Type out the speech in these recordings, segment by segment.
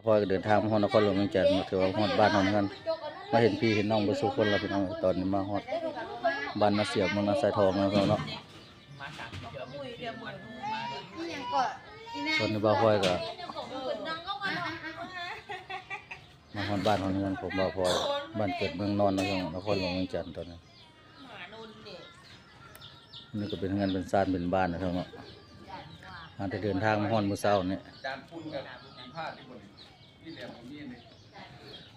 ພອຍກໍເດີນທາງມາຮອດນະຄອນຫຼວງວຽງຈັນ ຖືວ່າຮອດບ້ານຮອດເຮືອນ ມາເຫັນພີ່ເຫັນນ້ອງເບິດສູ່ຄົນແລ້ວພີ່ນ້ອງ. ຕອນນີ້ມາຮອດບ້ານນາສຽວ ເມືອງນາຊາຍທອງແລ້ວເນາະ. ຕອນນີ້ບ່າວພອຍກໍມາຮອດບ້ານຮອດເຮືອນຂອງບ່າວພອຍ ບ້ານເກີດເມືອງນອນນະ ນະຄອນຫຼວງວຽງຈັນຕອນນີ້. ນີ້ກໍເປັນເຮືອນເປັນຊານເປັນບ້ານນະເນາະ ຫາແຕ່ເດີນທາງມາຮອດມື້ເຊົ້ານີ້.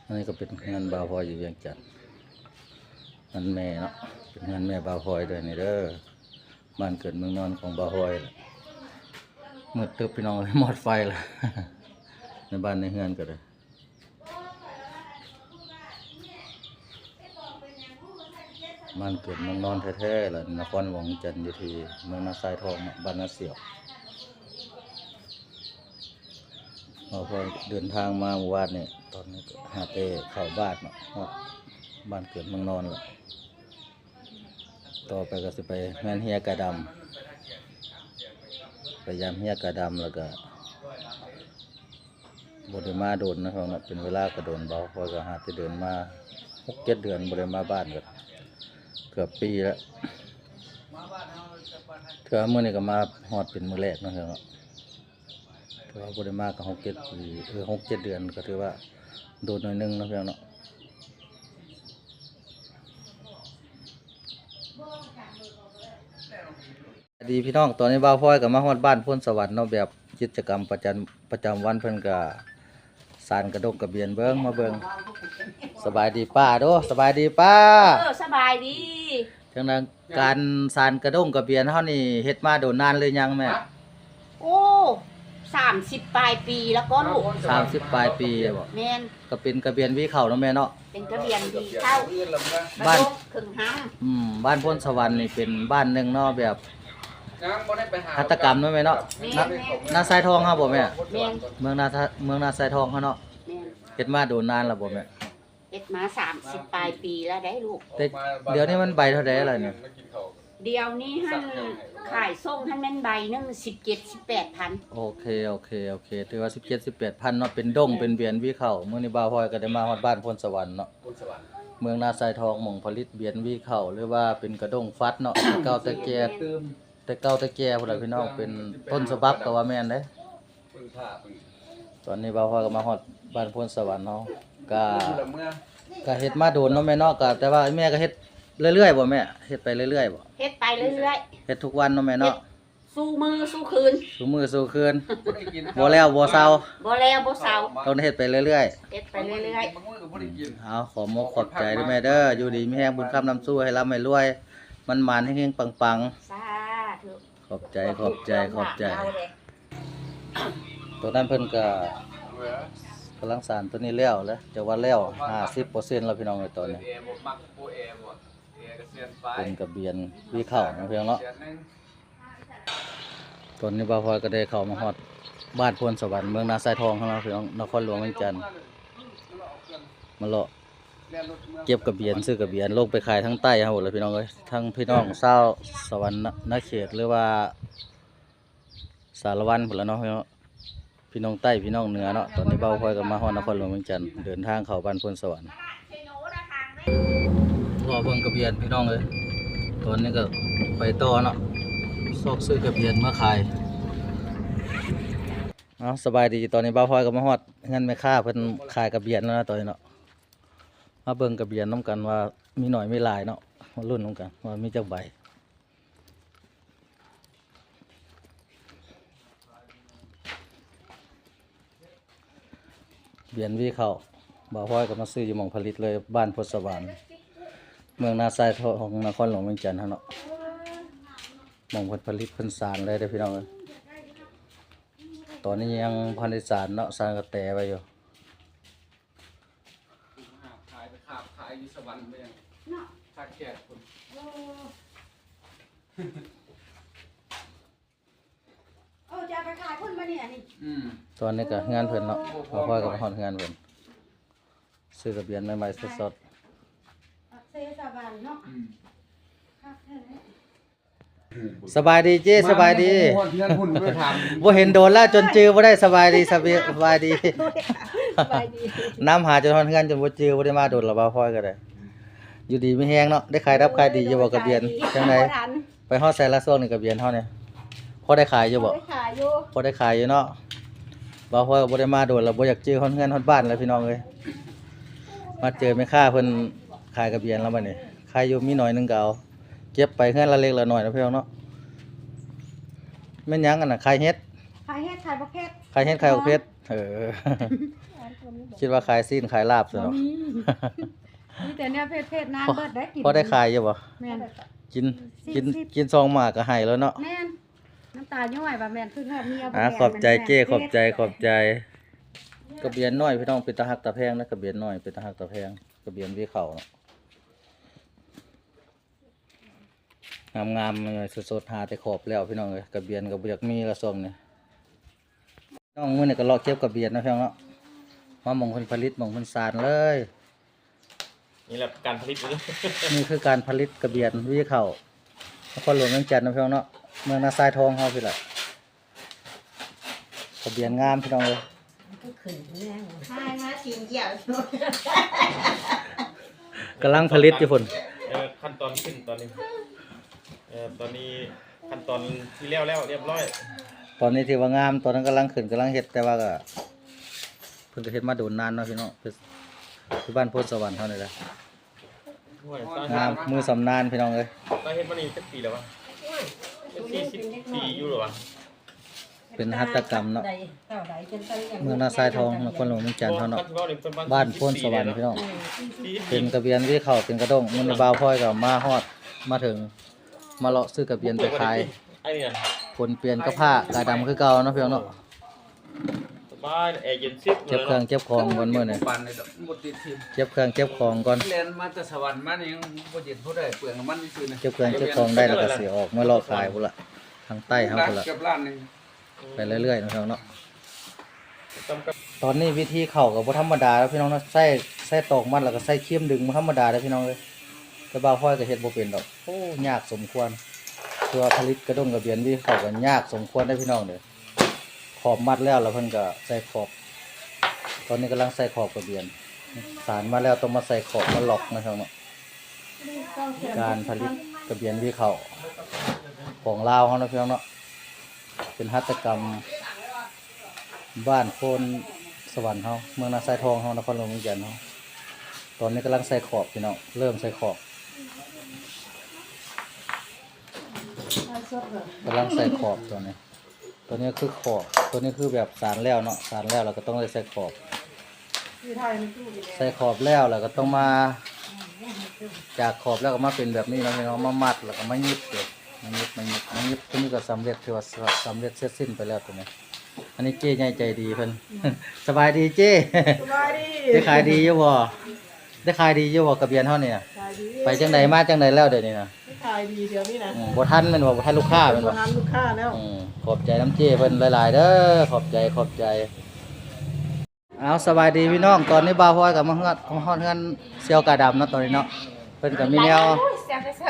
ອັນນີ້ກໍເປັນເຮືອນບ່າວພອຍຢູ່ວຽງຈັນ ເຮືອນແມ່ເນາະ ເປັນເຮືອນແມ່ບ່າວພອຍເດີນີ້ເດີ ບ້ານເກີດເມືອງນອນຂອງບ່າວພອຍ. ມືດຕຶບພີ່ນ້ອງເອີຍ ໝົດໄຟລະ ໃນບ້ານໃນເຮືອນກໍໄດ້. ບ້ານເກີດເມືອງນອນແທ້ໆ ລະນະຄອນຫຼວງວຽງຈັນ ຢູ່ທີ່ເມືອງນາຊາຍທອງເນາະ ບ້ານນາສຽວ. ເຮົາກໍເດີນທາງມາມື້ວານນີ້ ຕອນນີ້ກໍຫາແຕ່ເຂົ້າບ້ານເນາະ ຮອດບ້ານເກີດເມືອງນອນລະ. ຕໍ່ໄປກໍຊິໄປເຮືອນເຮຍກາດຳ ໄປຢາມເຮຍກາດຳ ແລ້ວກໍບໍ່ໄດ້ມາດົນນະເນາະ ເປັນເວລາກໍດົນ ບ່າວພອຍກໍຫາແຕ່ເດີນມາຫົກເຈັດເດືອນ ບໍ່ໄດ້ມາບ້ານກໍເກືອບປີແລ້ວ. ເທື່ອມື້ນີ້ກໍມາຮອດເປັນມື້ແລກນະເນາະ. ຖືວ່າບໍ່ໄດ້ມາກໍຫົກເຈັດປີ ເອີ ຫົກເຈັດເດືອນ ກໍຖືວ່າດົນໜ້ອຍໜຶ່ງເນາະ ພີ່ນ້ອງເນາະ. ດີພີ່ນ້ອງ ຕອນນີ້ບ່າວພອຍກໍມາຮອດບ້ານໂພນສະຫວັນເນາະ ແບບກິດຈະກຳປະຈຳ ປະຈຳວັນເພິ່ນກໍ ສານກະດົງກະບຽນເບິ່ງ ມາເບິ່ງ. ສະບາຍດີປ້າເດີ ສະບາຍດີປ້າ. ເອີ ສະບາຍດີ. ຈັ່ງໃດ ການສານກະດົງກະບຽນເຮົານີ້ ເຮັດມາດົນນານຫຼືຍັງແມ່? ໂອ້ ສາມສິບປາຍປີແລ້ວກໍລູກ. ສາມສິບປາຍປີແລ້ວບໍ? ແມ່ນ. ກໍເປັນກະບຽນວີເຂົ້າເນາະແມ່ເນາະ? ເປັນກະບຽນວີເຂົ້າ ບ້ານເຄິ່ງຫາ. ອືມ ບ້ານໂພນສະຫວັນນີ້ເປັນບ້ານໜຶ່ງເນາະ ແບບ ຫັດຖະກຳເນາະແມ່ເນາະ. ແມ່ນ ນາຊາຍທອງເຮົາບໍແມ່? ແມ່ນ. ເມືອງນາຊາ ເມືອງນາຊາຍທອງເຮົາເນາະ. ແມ່ນ. ເຮັດມາດົນນານແລ້ວບໍແມ່? ເຮັດມາສາມສິບປາຍປີແລ້ວໄດ໋ລູກ. ແຕ່ດຽວນີ້ມັນໃບເທົ່າໃດລະນີ້? ດຽວນີ້ຫັ້ນຂາຍສົ່ງຫັ້ນແມ່ນໃບໜຶ່ງສິບເຈັດ ສິບແປດພັນ. ໂອເຄ ໂອເຄ ໂອເຄ ຖືວ່າສິບເຈັດ ສິບແປດພັນເນາະ ເປັນດົງ ແມ່ນ ເປັນບຽນວີເຂົ້າ. ມື້ນີ້ບ່າວພອຍກໍໄດ້ມາຮອດບ້ານໂພນສະຫວັນເນາະ ໂພນສະຫວັນ ເມືອງນາຊາຍທອງ ໝ່ອງຜະລິດບຽນວີເຂົ້າ ຫຼືວ່າເປັນກະດົງຟັດເນາະ ແຕ່ເກົ່າແຕ່ແກ່ ແມ່ນ ແຕ່ເກົ່າແຕ່ແກ່ພຸ້ນລະພີ່ນ້ອງ ເປັນຕົ້ນສະບັບກໍວ່າແມ່ນເດ້. ຕອນນີ້ບ່າວພອຍກໍມາຮອດບ້ານໂພນສະຫວັນເຮົາ ກະ ກະເຮັດມາດົນເນາະແມ່ເນາະ ກະ ແຕ່ວ່າແມ່ກໍເຮັດເລື້ອຍໆບໍ່ແມ່? ເຮັດໄປເລື້ອຍໆບໍ່? ເຮັດໄປເລື້ອຍໆ ເຮັດທຸກວັນເນາະແມ່ເນາະ. ເຮັດສູ່ມື້ສູ່ຄືນ ສູ່ມື້ສູ່ຄືນ ບໍ່ໄດ້ກິນ ບໍ່ແລ້ວບໍ່ເຊົາ ບໍ່ແລ້ວບໍ່ເຊົາ ຕ້ອງເຮັດໄປເລື້ອຍໆ ເຮັດໄປເລື້ອຍໆ. ເອົາ ຂອບມົກຂອບໃຈເດີແມ່ເດີ ຢູ່ດີມີແຮງ ບຸນຄຳນຳສູ່ ໃຫ້ລ່ຳໃຫ້ລວຍ ໝານໆ ເຮັງໆ ປັງໆ. ສາທຸ. ຂອບໃຈ ຂອບໃຈ ຂອບໃຈ. ຕົວນັ້ນເພິ່ນກະກຳລັງສານຕົວນີ້ແລ້ວແຫຼະ ຈະວ່າແລ້ວຫ້າສິບເປີເຊັນແລ້ວພີ່ນ້ອງເອີຍ ຕອນນີ້. ເປັນກະບຽນວີເຂົ້າເນາະພີ່ນ້ອງເນາະ. ຕອນນີ້ບ່າວພອຍກໍໄດ້ເຂົ້າມາຮອດບ້ານໂພນສະຫວັນ ເມືອງນາຊາຍທອງເຮົາເນາະພີ່ນ້ອງ ນະຄອນຫຼວງວຽງຈັນ ມາເລາະເກັບກະບຽນ ຊື້ກະບຽນ ລົງໄປຂາຍທາງໃຕ້ເຮົາພຸ້ນລະພີ່ນ້ອງເອີຍ. ທັງພີ່ນ້ອງຊາວສະຫວັນນະເຂດ ຫຼືວ່າ ສາລະວັນພຸ້ນລະເນາະ ພີ່ນ້ອງໃຕ້ ພີ່ນ້ອງເໜືອເນາະ. ຕອນນີ້ບ່າວພອຍກໍມາຮອດນະຄອນຫຼວງວຽງຈັນ ເດີນທາງເຂົ້າບ້ານໂພນສະຫວັນ ລໍເບິ່ງກະບຽນພີ່ນ້ອງເອີຍ. ຕອນນີ້ກໍໄປຕໍ່ເນາະ ຊອກຊື້ກະບຽນມາຂາຍ. ເອົາ ສະບາຍດີ ຕອນນີ້ບ່າວພອຍກໍມາຮອດເຮືອນແມ່ຄ້າເພິ່ນຂາຍກະບຽນແລ້ວນະ ຕອນນີ້ເນາະ. ມາເບິ່ງກະບຽນນຳກັນວ່າມີໜ້ອຍມີຫຼາຍເນາະ ມາລຸ້ນນຳກັນວ່າມີຈັກໃບ. ບຽນວີເຂົ້າ ບ່າວພອຍກໍມາຊື້ຢູ່ໝ່ອງຜະລິດເລີຍ ບ້ານໂພນສະຫວັນ ເມືອງນາຊາຍທອງ ນະຄອນຫຼວງວຽງຈັນເຮົາເນາະ. ໝ່ອງເພິ່ນຜະລິດເພິ່ນສານເລີຍເດີພີ່ນ້ອງເອີຍ. ຕອນນີ້ຍັງບໍ່ທັນໄດ້ສານເນາະ ສານກະແຕໄວ້ຢູ່. ຫາບຂາຍ ໄປຂາບຂາຍຢູ່ສະຫວັນແມ່ນ ເນາະ ຄັກແຂກພຸ້ນ. ເອີ ຈະເອົາໄປຂາຍພຸ້ນບາດນີ້. ອືມ ຕອນນີ້ກໍເຮືອນເພິ່ນເນາະ ໂອ້ ບ່າວພອຍກໍມາຮອດເຮືອນເພິ່ນ ຊື້ກະບຽນໃໝ່ໆ ສົດໆ ປັກເຊສະຫວັນເນາະ. ອືມ ຄັກແທ້. ສະບາຍດີເຈ້ ສະບາຍດີ. ມາແລ້ວບໍ່ຮອດເຮືອນພຸ້ນ ບໍ່ໄດ້ຖາມ ບໍ່ເຫັນໂດນແລ້ວ ຈົນຈື່ບໍ່ໄດ້. ສະບາຍດີ ສະບາຍ ສະບາຍດີ. ສະບາຍດີ. ນຳຫາຈົນຮອດເຮືອນ ຈົນບໍ່ຈື່ ບໍ່ໄດ້ມາດົນລະ ບ່າວພອຍກໍໄດ້. ຢູ່ດີມີແຮງເນາະ. ໄດ້ຂາຍດິບຂາຍດີຢູ່ບໍ່ ກະບຽນ? ຈັ່ງໃດ? ບໍ່ທັນ ໄປຮອດໃສລະຊ່ວງນີ້ກະບຽນເຮົານີ້? ພໍໄດ້ຂາຍຢູ່ບໍ່? ພໍໄດ້ຂາຍຢູ່ ພໍໄດ້ຂາຍຢູ່ເນາະ. ບ່າວພອຍກໍບໍ່ໄດ້ມາດົນລະ ບໍ່ຢາກຈື່ຮອດເຮືອນຮອດບ້ານລະພີ່ນ້ອງເອີຍ. ມາເຈີແມ່ຄ້າເພິ່ນຂາຍກະບຽນລະບັດນີ້. ຂາຍຢູ່ມີໜ້ອຍໜຶ່ງກໍເອົາ ເກັບໄປເຮືອນລະເລັກລະນ້ອຍເນາະ ພີ່ນ້ອງເນາະ. ແມ່ນຫຍັງອັນນັ້ນ? ຂາຍເຫັດ? ຂາຍເຫັດ ຂາຍບັກເຜັດ. ຂາຍເຫັດ ຂາຍບັກເຜັດ. ເອີ ຄິດວ່າຂາຍຊີ້ນຂາຍລາບຊັ້ນເນາະ. ບໍ່ມີ ມີແຕ່ແນວເຜັດໆ ນານເບິດໄດ້ກິນ. ພໍໄດ້ຂາຍຢູ່ບໍ່? ແມ່ນ. ກິນ ກິນ ກິນສອງໝາກກໍໄຫ້ແລ້ວເນາະ. ແມ່ນ. ນ້ຳຕາຍ້ອຍວ່າແມ່ນຄືຮອດເມຍ. ອ່າ ຂອບໃຈເຈ້ ຂອບໃຈ ຂອບໃຈ. ກະບຽນນ້ອຍພີ່ນ້ອງ ເປັນຕາຮັກຕາແພງນະ. ກະບຽນນ້ອຍເປັນຕາຮັກຕາແພງ ກະບຽນວີເຂົ້າເນາະ. ງາມໆ ສົດໆ ຫາແຕ່ຂອບແລ້ວພີ່ນ້ອງເອີຍ. ກະບຽນກໍບໍ່ຢາກມີລະຊ່ວງນີ້. ນ້ອງມື້ນີ້ກໍເລາະເກັບກະບຽນເນາະ ພີ່ນ້ອງເນາະ. ມາໝ່ອງເພິ່ນຜະລິດ ໝ່ອງເພິ່ນສານເລີຍ. ນີ້ແຫຼະການຜະລິດ ນີ້ຄືການຜະລິດກະບຽນວີເຂົ້າ ນະຄອນຫຼວງວຽງຈັນເນາະ ພີ່ນ້ອງເນາະ. ເມືອງນາຊາຍທອງເຮົາພີ້ແຫຼະ. ກະບຽນງາມພີ່ນ້ອງເອີຍ. ກໍຂຶ້ນແຮງ ໃຫ້ມາກິນກ່ຽວຢູ່ ກຳລັງຜະລິດຢູ່ພຸ້ນ. ເອີ ຂັ້ນຕອນຂຶ້ນຕອນນີ້ ເອີ ຕອນນີ້ຂັ້ນຕອນທີ່ແລ້ວແລ້ວຮຽບຮ້ອຍ. ຕອນນີ້ຖືວ່າງາມ ຕອນນັ້ນກຳລັງຂຶ້ນ ກຳລັງເຮັດ ແຕ່ວ່າກໍ ເພິ່ນກໍເຮັດມາດົນນານເນາະພີ່ນ້ອງ. ຢູ່ບ້ານໂພນສະຫວັນເຮົານີ້ແຫຼະ. ໂອ້ຍ ງາມ ມືຊຳນານພີ່ນ້ອງເອີຍ. ເຮັດມານີ້ຈັກປີແລ້ວວະ? ສີ່ສິບປີຢູ່ແລ້ວວະ. ເປັນຫັດຖະກຳເນາະ. ເມືອງນາຊາຍທອງ ນະຄອນຫຼວງວຽງຈັນເຮົາເນາະ. ບ້ານໂພນສະຫວັນພີ່ນ້ອງ. ເປັນກະບຽນວີເຂົ້າ ເປັນກະດ້ງ. ມື້ນີ້ບ່າວພອຍກໍມາຮອດມາເຖິງ ມາເລາະຊື້ກະບຽນໄປຂາຍ. ຝົນປ່ຽນກັບຟ້າ ກາດຳຄືເກົ່າເນາະ ພີ່ນ້ອງເນາະ. ສະບາຍ ແອເຢັນຊຶບ. ເກັບເຄື່ອງເກັບຂອງກ່ອນມື້ນີ້ ເກັບເຄື່ອງເກັບຂອງກ່ອນ. ແລ່ນມາແຕ່ສະຫວັນມານີ້ຍັງບໍ່ເຢັນພໍໄດ້ ເປືອງນ້ຳມັນຊື່ໆນະ. ເກັບເຄື່ອງເກັບຂອງໄດ້ແລ້ວກໍຊິອອກມາເລາະຂາຍພຸ້ນລະ ທາງໃຕ້ເຮົາພຸ້ນລະ. ໄປເລື້ອຍໆເນາະ ພີ່ນ້ອງເນາະ. ຕອນນີ້ວິທີເຂົ້າກໍບໍ່ທຳມະດາແລ້ວພີ່ນ້ອງເນາະ. ໃຊ້ ໃຊ້ຕອກມັດ ແລ້ວກໍໃຊ້ຄຣີມດຶງ ບໍ່ທຳມະດາເດີ້ພີ່ນ້ອງເອີຍ. ແຕ່ບ່າວພອຍກໍເຮັດບໍ່ເປັນດອກ. ໂອ້ ຍາກສົມຄວນ. ຄືວ່າຜະລິດກະດົ້ງກະບຽນວີເຂົ້າກໍຍາກສົມຄວນເດ້ພີ່ນ້ອງເດີ. ຂອບມັດແລ້ວ ແລ້ວເພິ່ນກໍໃສ່ຂອບ. ຕອນນີ້ກຳລັງໃສ່ຂອບກະບຽນ. ສານມາແລ້ວຕ້ອງມາໃສ່ຂອບມາລັອກນະພີ່ນ້ອງເນາະ. ການຜະລິດກະບຽນວີເຂົ້າຂອງລາວເຮົາເນາະ ພີ່ນ້ອງເນາະ. ເປັນຫັດຖະກຳບ້ານໂພນສະຫວັນເຮົາ ເມືອງນາຊາຍທອງເຮົາ ນະຄອນຫຼວງວຽງຈັນເຮົາ. ຕອນນີ້ກຳລັງໃສ່ຂອບພີ່ນ້ອງ ເລີ່ມໃສ່ຂອບ. ກຳລັງໃສ່ຂອບຕົວນີ້. ຕົວນີ້ຄືຂອບ ຕົວນີ້ຄືແບບສານແລ້ວເນາະ. ສານແລ້ວ ແລ້ວກໍຕ້ອງໄດ້ໃສ່ຂອບ. ໃສ່ຂອບແລ້ວ ແລ້ວກໍຕ້ອງມາ ຈາກຂອບແລ້ວກໍມາເປັນແບບນີ້ເນາະ ມາມັດ ແລ້ວກໍມາຫຍິບເດ້ ມາຫຍິບ ມາຫຍິບ ມາຫຍິບ. ຕົວນີ້ກໍສຳເລັດ ຖືວ່າສຳເລັດເສັດສິ້ນໄປແລ້ວຕົວນີ້. ອັນນີ້ເຈ້ໃຫຍ່ໃຈດີເພິ່ນ. ສະບາຍດີເຈ້. ສະບາຍດີ. ໄດ້ຂາຍດີຢູ່ບໍ່? ໄດ້ຂາຍດີຢູ່ບໍ່ກະບຽນເຮົານີ້ນະ? ຂາຍດີ. ໄປຈັ່ງໃດມາຈັ່ງໃດແລ້ວດຽວນີ້ນະ? ໄດ້ຂາຍດີດຽວນີ້ນະ. ອືມ ບໍ່ທັນແມ່ນບໍ່? ບໍ່ທັນລູກຄ້າແມ່ນບໍ່? ບໍ່ທັນລູກຄ້າແລ້ວ. ອືມ ຂອບໃຈນຳເຈ້ເພິ່ນຫຼາຍໆເດີ້. ຂອບໃຈ ຂອບໃຈ. ເອົາ ສະບາຍດີພີ່ນ້ອງ. ຕອນນີ້ບ່າວພອຍກໍມາຮອດ ມາຮອດເຮືອນສ່ຽວກາດຳເນາະ ຕອນນີ້ເນາະ. ເພິ່ນກໍມີແນວ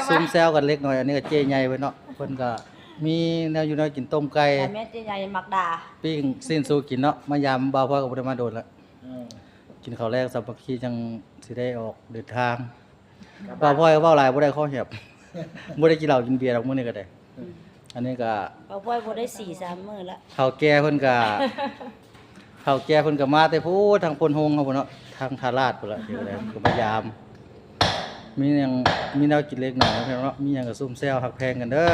ຊຸມແຊວກັນເລັກນ້ອຍ. ອັນນີ້ກໍເຈ້ໃຫຍ່ເພິ່ນເນາະ ເພິ່ນກໍມີແນວຢູ່ແນວກິນ ຕົ້ມໄກ່ ແມ່ເຈ້ໃຫຍ່ມັກດ່າ ປີ້ງຊີ້ນສູ່ກິນເນາະ. ມາຢາມບ່າວພອຍກໍບໍ່ໄດ້ມາດົນລະ. ອືມ ກິນເຂົ້າແລງສາມັກຄີຈັ່ງຊິໄດ້ອອກເດີນທາງ. ບ່າວພອຍເວົ້າຫຼາຍບໍ່ໄດ້ ຄໍແຫບ. ບໍ່ໄດ້ກິນເຫຼົ້າກິນເບຍດອກມື້ນີ້ກໍໄດ້. ອືມ ອັນນີ້ກໍບ່າວພອຍບໍ່ໄດ້ສີ່ສາມມື້ລະ. ເຖົ້າແກ່ເພິ່ນກໍ ເຖົ້າແກ່ເພິ່ນກໍມາແຕ່ພຸ້ນ ທາງໂພນໂຮງເຮົາພຸ້ນເນາະ ທາງທ່າລາດພຸ້ນລະ. ເພິ່ນກໍມາຢາມ. ມີຫຍັງ ມີແນວກິນເລັກນ້ອຍເນາະ ພີ່ນ້ອງເນາະ. ມີຫຍັງກໍຊຸມແຊວຮັກແພງກັນເດີ້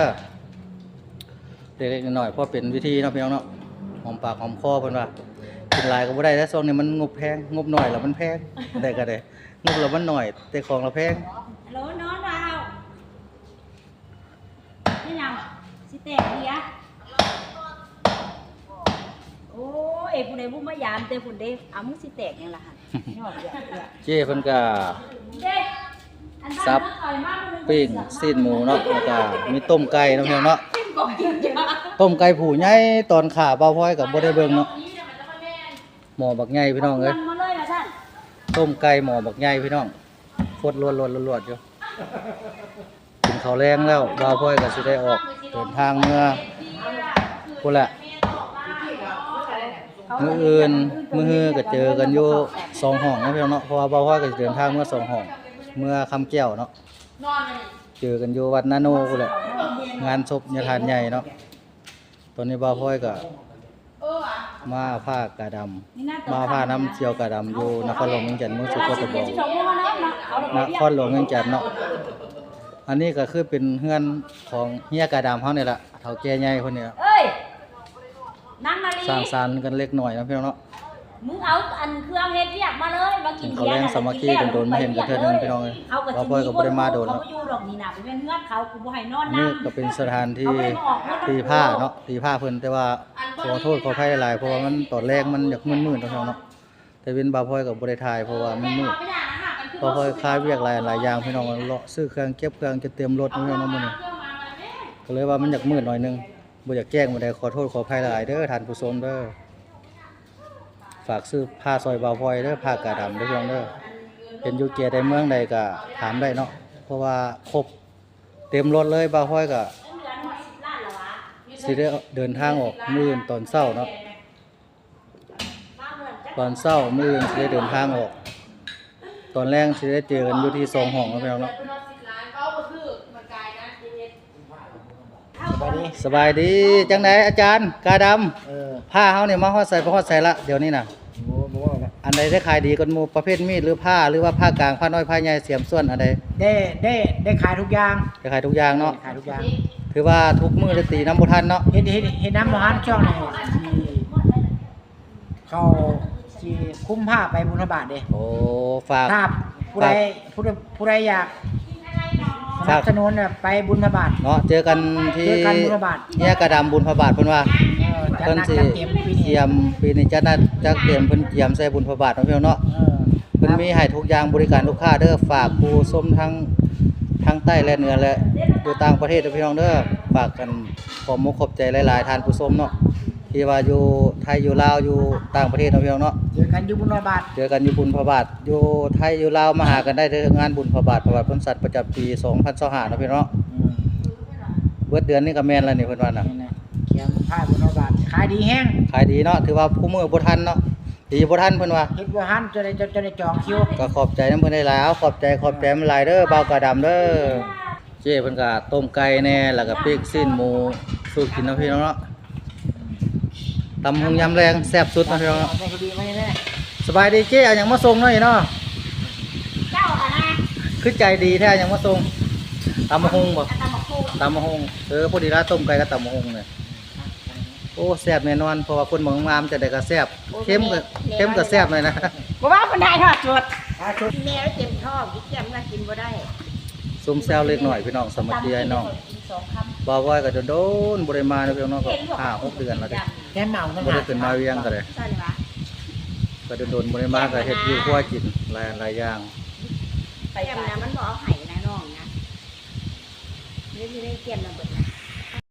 ເລັກໆນ້ອຍໆ ພໍເປັນວິທີເນາະ ພີ່ນ້ອງເນາະ. ຫອມປາກຫອມຄໍເພິ່ນວ່າ. ກິນຫຼາຍກໍບໍ່ໄດ້ແລ້ວ ຊ່ວງນີ້ມັນງົບແພງ ງົບໜ້ອຍລະມັນແພງ. ໄດ້ກໍໄດ້ ງົບລະມັນໜ້ອຍ ແຕ່ຂອງລະແພງ. ຮັລໂຫຼ ນອນວ່າເຮົາ ແມ່ນຫຍັງ ຊິແຕກເບຍ? ໂອ້ຍ ຜູ້ໃດບໍ່ມາຢາມແຕ່ພຸ້ນເດ້. ເອົາ ມຶງຊິແຕກຫຍັງລະຫັ້ນ? ຍອກເຍາະ ເຈ້ເພິ່ນກະສັບ ປີ້ງຊີ້ນໝູເນາະ ແລ້ວກະມີຕົ້ມໄກ່ເນາະ ພີ່ນ້ອງເນາະ. ຕົ້ມໄກ່ຜູ້ໃຫຍ່ ຕອນຂ້າບ່າວພອຍກະບໍ່ໄດ້ເບິ່ງເນາະ. ໝໍ້ບັກໃຫຍ່ ພີ່ນ້ອງເອີຍ. ຕົ້ມໄກ່ໝໍ້ບັກໃຫຍ່ ພີ່ນ້ອງ. ຟົດລວດໆໆຢູ່. ກິນ ເຂົ້າແລງແລ້ວ ບ່າວພອຍກໍຊິໄດ້ອອກເດີນທາງເມືອພຸ້ນແຫຼະ. ມື້ອື່ນ ມື້ຮືກໍເຈີກັນຢູ່ສອງຫ້ອງເນາະ ພີ່ນ້ອງເນາະ ເພາະວ່າບ່າວພອຍກໍຊິເດີນທາງເມືອສອງຫ້ອງ ເມືອຄຳແກ້ວເນາະ ເຈີກັນຢູ່ວັດນາໂນພຸ້ນແຫຼະ ງານສົບຍາທ່ານໃຫຍ່ເນາະ. ຕອນນີ້ບ່າວພອຍກໍມາເອົາຜ້າກາດຳ ມາເອົາຜ້ານຳສ່ຽວກາດຳຢູ່ນະຄອນຫຼວງວຽງຈັນ ເມືອງສຸໂຂດຕະບອງ ນະຄອນຫຼວງວຽງຈັນເນາະ. ອັນນີ້ກໍຄືເປັນເຮືອນຂອງເຮຍກາດຳເຮົານີ້ລະ ເຖົ້າແກ່ໃຫຍ່ເພິ່ນນີ້ລະ ເອີຍ ນາງນາລີ ສ້າງສານກັນເລັກນ້ອຍເນາະ ພີ່ນ້ອງເນາະ. ມຶງເອົາອັນເຄື່ອງເຮັດວຽກມາເລີຍ ມາກິນເບຍ ກິນເຂົ້າແລງສາມັກຄີ ໂດນໆມາເຫັນກັນເທື່ອໜຶ່ງ ພີ່ນ້ອງເອີຍ ເຂົາກໍ ບ່າວພອຍກໍບໍ່ໄດ້ມາໂດນເນາະ. ເຂົາກໍຢູ່ດອກນີ້ນະ ເປັນເຮືອນເຂົາ ກູບໍ່ໃຫ້ນອນນຳ. ອັນນີ້ກໍເປັນສະຖານທີ່ຕີພ້າເນາະ ຕີພ້າເພິ່ນ ແຕ່ວ່າຂໍໂທດຂໍອະໄພຫຼາຍໆ ເພາະວ່າມັນຕອນແລງມັນຢາກມືດໆ ເນາະ ພີ່ນ້ອງເນາະ. ແຕ່ເວັນບ່າວພອຍກໍບໍ່ໄດ້ຖ່າຍ ເພາະວ່າມັນມືດ ບ່າວພອຍຄາວຽກຫຼາຍ ຫຼາຍຢ່າງ ພີ່ນ້ອງເນາະ ເລາະຊື້ເຄື່ອງ ເກັບເຄື່ອງຈົນເຕັມລົດ ພີ່ນ້ອງເນາະ ມື້ນີ້ ກໍເລີຍວ່າມັນຢາກມືດໜ້ອຍໜຶ່ງ ບໍ່ຢາກແຈ້ງປານໃດ ຂໍໂທດຂໍອະໄພຫຼາຍໆເດີທ່ານຜູ້ຊົມເດີ. ຝາກຊື້ຜ້າຊ່ອຍບ່າວພອຍເດີ ຜ້າກາດຳເດີ ພີ່ນ້ອງເດີ. ເຫັນຢູ່ແຈໃດເມືອງໃດກໍຖາມໄດ້ເນາະ ເພາະວ່າຄົບເຕັມລົດເລີຍ. ບ່າວພອຍກໍຊິໄດ້ເດີນທາງອອກມື້ອື່ນຕອນເຊົ້າເນາະ ຕອນເຊົ້າມື້ອື່ນຊິໄດ້ເດີນທາງອອກ ຕອນແລງຊິໄດ້ເຈີກັນຢູ່ທີ່ສອງຫ້ອງເນາະ ພີ່ນ້ອງເນາະ. ສະບາຍດີ ສະບາຍດີ ຈັ່ງໃດອາຈານກາດຳ? ເອີ ຜ້າເຮົານີ້ມາຮອດໃສ ໄປຮອດໃສລະດຽວນີ້ນະ? ໂອ້ ບໍ່ເວົ້າລະ ອັນໃດໄດ້ຂາຍດີກວ່າໝູ່ ປະເພດມີດ ຫຼື ຜ້າ ຫຼືວ່າຜ້າກາງ ຜ້ານ້ອຍ ຜ້າໃຫຍ່ ສຽມສ່ວນ ອັນໃດ? ໄດ້ ໄດ້ ໄດ້ຂາຍທຸກຢ່າງ ໄດ້ຂາຍທຸກຢ່າງເນາະ ໄດ້ຂາຍທຸກຢ່າງ. ຖືວ່າທຸກມື້ໄດ້ຕີນຳບໍ່ທັນເນາະ ເຮັດ ເຮັດ ເຮັດນຳບໍ່ທັນ ຊ່ວງນີ້ຊິ ເຂົາຊິຄຸມຜ້າໄປບິນທະບາດເດ້. ໂອ້ ຝາກ ຖ້າຜູ້ໃດ ຝາກ ຜູ້ໃດ ຜູ້ໃດຢາກສະໜັບສະໜູນ ໄປບິນທະບາດເນາະ ເຈີກັນທີ່ ເຈີກັນບິນທະບາດ ເຮຍກາດຳບິນທະບາດ ເພິ່ນວ່າ ເອີ ເພິ່ນຊິ ຈັດໜັກຈັດເຕັມປີນີ້ ກຽມ ປີນີ້ຈັດໜັກຈັດເຕັມ ເພິ່ນກຽມໃສ່ບິນທະບາດເນາະ ພີ່ນ້ອງເນາະ. ເອີ ເພິ່ນມີໃຫ້ທຸກຢ່າງ ບໍລິການລູກຄ້າເດີ. ຝາກຜູ້ຊົມທັງ ທັງໃຕ້ ແລະ ເໜືອ ແລະ ຢູ່ຕ່າງປະເທດເດີ ພີ່ນ້ອງເດີ. ຝາກກັນ ຂອບມຸກຂອບໃຈຫຼາຍໆ ທ່ານຜູ້ຊົມເນາະ ທີ່ວ່າຢູ່ໄທ ຢູ່ລາວ ຢູ່ຕ່າງປະເທດເນາະ ພີ່ນ້ອງເນາະ. ເຈີກັນຢູ່ບຸນພະບາດ ເຈີກັນຢູ່ບຸນພະບາດ ຢູ່ໄທ ຢູ່ລາວ ມາຫາກັນໄດ້ເດີ ງານບຸນພະບາດ ພະບາດໂພນສັດ ປະຈຳປີສອງພັນຊາວຫ້າເນາະ ພີ່ນ້ອງເນາະ. ອືມ ເບິດເດືອນນີ້ກໍແມ່ນແລ້ວນີ້ ເພິ່ນວ່ານະ ແມ່ນແຫຼະ ກຽມຜ້າບຸນພະບາດ ຂາຍດີແຮງ ຂາຍດີເນາະ. ຖືວ່າຄູ່ມື້ບໍ່ທັນເນາະ ຕີບໍ່ທັນເພິ່ນວ່າ ເຮັດບໍ່ທັນ ຈະໄດ້ ຈະ ຈະໄດ້ຈອງຄິວ. ກໍຂອບໃຈນຳເພິ່ນຫຼາຍໆ ເອົາ ຂອບໃຈ ຂອບໃຈຫຼາຍເດີ ບ່າວກາດຳເດີ. ເຈ້ເພິ່ນກໍຕົ້ມໄກ່ແດ່ ແລ້ວກໍປີ້ງຊີ້ນໝູສູ່ກິນເນາະ ພີ່ນ້ອງເນາະ. ຕຳຫຸ່ງຍາມແລງແຊບສຸດເນາະ ພີ່ນ້ອງເນາະ. ເອົາແມ່ນ ສະບາຍດີເຈ້ ເອົາຫຍັງມາສົ່ງເນາະນີ້ເນາະ? ເຈົ້າຫັ້ນນະ ຄືໃຈດີແທ້ ເອົາຫຍັງມາສົ່ງ? ຕຳບັກຫຸ່ງບໍ່? ຕຳບັກຫຸ່ງ ຕຳບັກຫຸ່ງ. ເອີ ພໍດີລະ ຕົ້ມໄກ່ກັບຕຳບັກຫຸ່ງນີ້ ໂອ້ ແຊບແນ່ນອນ ເພາະວ່າຄົນເມືອງງາມຈັ່ງໃດກໍແຊບ. ໂອ້ ເຄັມກໍ ເຄັມກໍແຊບແຫຼະນະ. ບໍ່ວ່າເພິ່ນໄດ້ທອດສົດ ແມ່ເຕັມທ້ອງ ກິນແກ້ມເມືອກິນບໍ່ໄດ້. ຊຸມແຊວເລັກນ້ອຍ ພີ່ນ້ອງ ສາມັກຄີອ້າຍນ້ອງ. ບ່າວບອຍກໍດົນໆບໍ່ໄດ້ມາເນາະ ພີ່ນ້ອງເນາະ ກໍຫ້າຫົກເດືອນແລ້ວເດ້ ບໍ່ໄດ້ຂຶ້ນມາວຽງກໍໄດ້. ກໍດົນໆບໍ່ໄດ້ມາ ກໍເຮັດຢູ່ຄົວກິນຫຼາຍ ຫຼາຍຢ່າງ. ແກ້ມນະ ມັນບໍ່ເອົາໃຫ້ນະນ້ອງນະ. ນີ້ ນີ້ ນີ້ ກຽມລະເບິດນະ.